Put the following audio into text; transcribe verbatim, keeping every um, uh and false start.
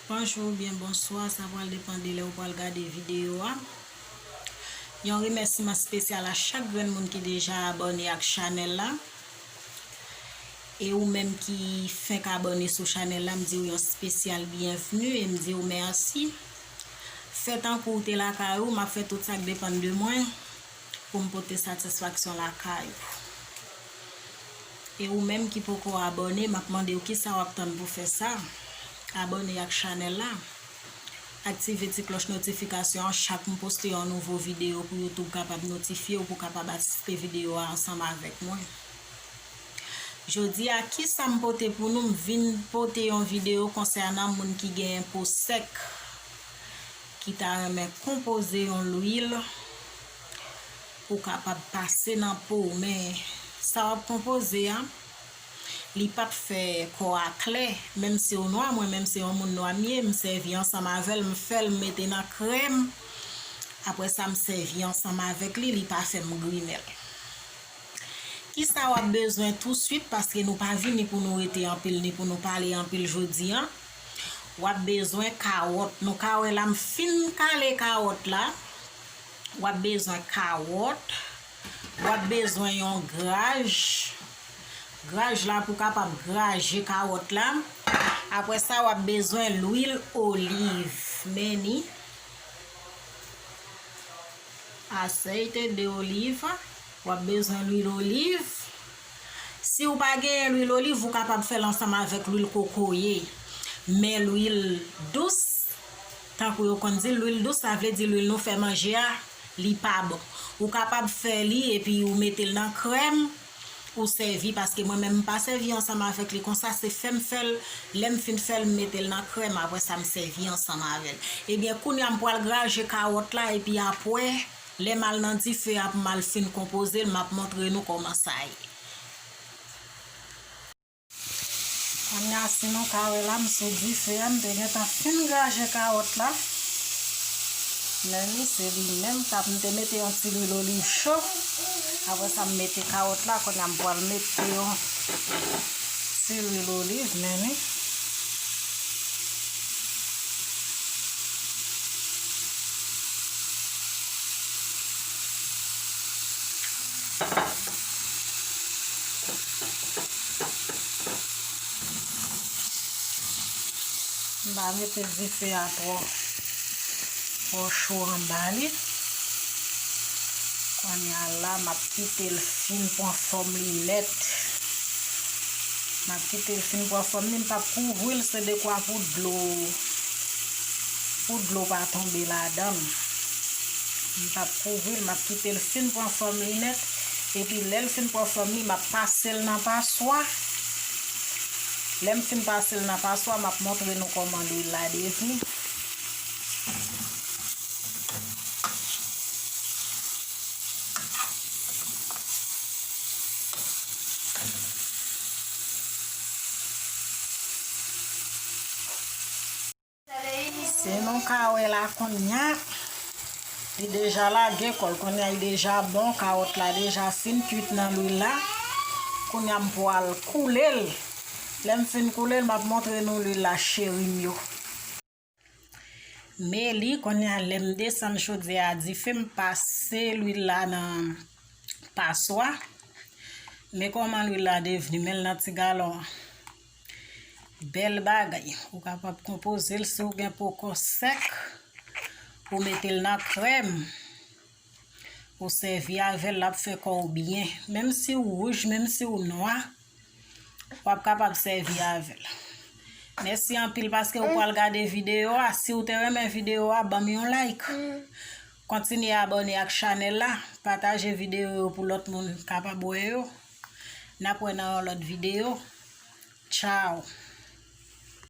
Bonjou oubyen bonswa, sa pral depann de lè ou pral gade videyo a. Yon remèsiman espesyal a chak grenn moun ki deja abòne ak chanèl la. E ou menm ki fenk abòne sou chanèl la, m di w yon espesyal byenvni e m di w mèsi. Fè tankou w te lakay ou, m ap fè tout sa k depann de mwen pou m pote satisfaksyon lakay ou. E ou menm ki poko abòne, m ap mande w kisa w ap tann pou fè sa. Abòne ak chanèl la. Aktive ti klòch notifikasyon an, chak m poste yon nouvo videyo pou YouTube kapab notifye w pou w kapab asiste videyo a ansanm avèk mwen. Jodi a, kisa m pote pou nou? M vin pote yon videyo konsènan moun ki genyen po sèk, ki ta renmen konpoze yon lwil pou kapab pase nan po w. Men sa w ap konpoze a, li p ap fè kò a klè. Menm si w nwa, mwen menm se yon moun nwa m ye, m sèvi ansanm avè l, m fè l, m mete nan krèm. Apre sa, m sèvi ansanm avèk li, li pa fè m grimèl. Kisa w ap bezwen touswit, paske nou pa vini pou nou rete anpil ni pou nou pale anpil jodi a. W ap bezwen kawòt. Nou ka wè la, m fin kale kawòt la. W ap bezwen kawòt. W ap bezwen yon graj. Graj la pou kapab graje kawòt la. Apre sa, w ap bezwen lwil oliv. Men ni. Aceite de oliva. W ap bezwen lwil oliv. Si w pa genyen lwil oliv, ou kapab fè l ansanm avèk lwil kokoye. Men lwil dous, tankou yo konn di, lwil dous, sa vle di lwil nou fè manje a, li pa bon. Ou kapab fè li epi ou mete l nan krèm, ou sèvi, paske mwen menm m pa sèvi ansanm avèk li konsa, se fè m fè l, lè m fin fè l, m mete l nan krèm, apre sa m sèvi ansanm avè l. Ebyen, kounye a m pral graje kawòt la, epi apre, lè m al nan dife a pou m al fin konpoze l, m ap montre nou kòman sa ye. Kounye a, si nou ka wè la, m sou dife a, m te gentan fin graje kawòt la. Men li, se li menm k ap, m te mete yon ti lwil oliv cho. Apre sa, m mete kawòt la, kounye a m pral mete yon ti lwil oliv, men li. M pa mete dife a twò, twò cho anba li. Kounye a la, m ap kite l fin pran fòm li nèt. M ap kite l fin pran fòm li, m p ap kouvri l, se dekwa pou dlo, pou dlo pa tonbe ladan l. M p ap kouvri l, m ap kite l fin pran fòm li nèt. Epi lè l fin pran fòm li, m ap pase l nan paswa. Lè m fin pase l nan paswa, m ap montre nou kòman lwil la devni. Si nou ka wè la kounye a, li deja lage kò l, kounye a li deja bon, kawòt la deja fin kuit nan lwil la. Kounye a m pral koule l. Lè m fin koule l, m ap montre nou lwil la, cheri m yo. Men li, kounye a, lè m desann chodyè a dife, m pase lwil la nan paswa. Men kòman lwil la devni, men l nan ti galon an. Bèl bagay. Ou kapab konpoze l si w gen po kò sèk. Ou mete l nan krèm. Ou sèvi avè l, l ap fè kò w byen. Menm si w wouj, menm si w nwa, w ap kapab sèvi avè l. Mèsi anpil paske w pral gade videyo a. Si w te renmen videyo a, ban m yon like. Kontinye abòne ak chanèl la. Pataje videyo yo pou lòt moun kapab wè yo. N ap wè nan yon lòt videyo. Tchaw.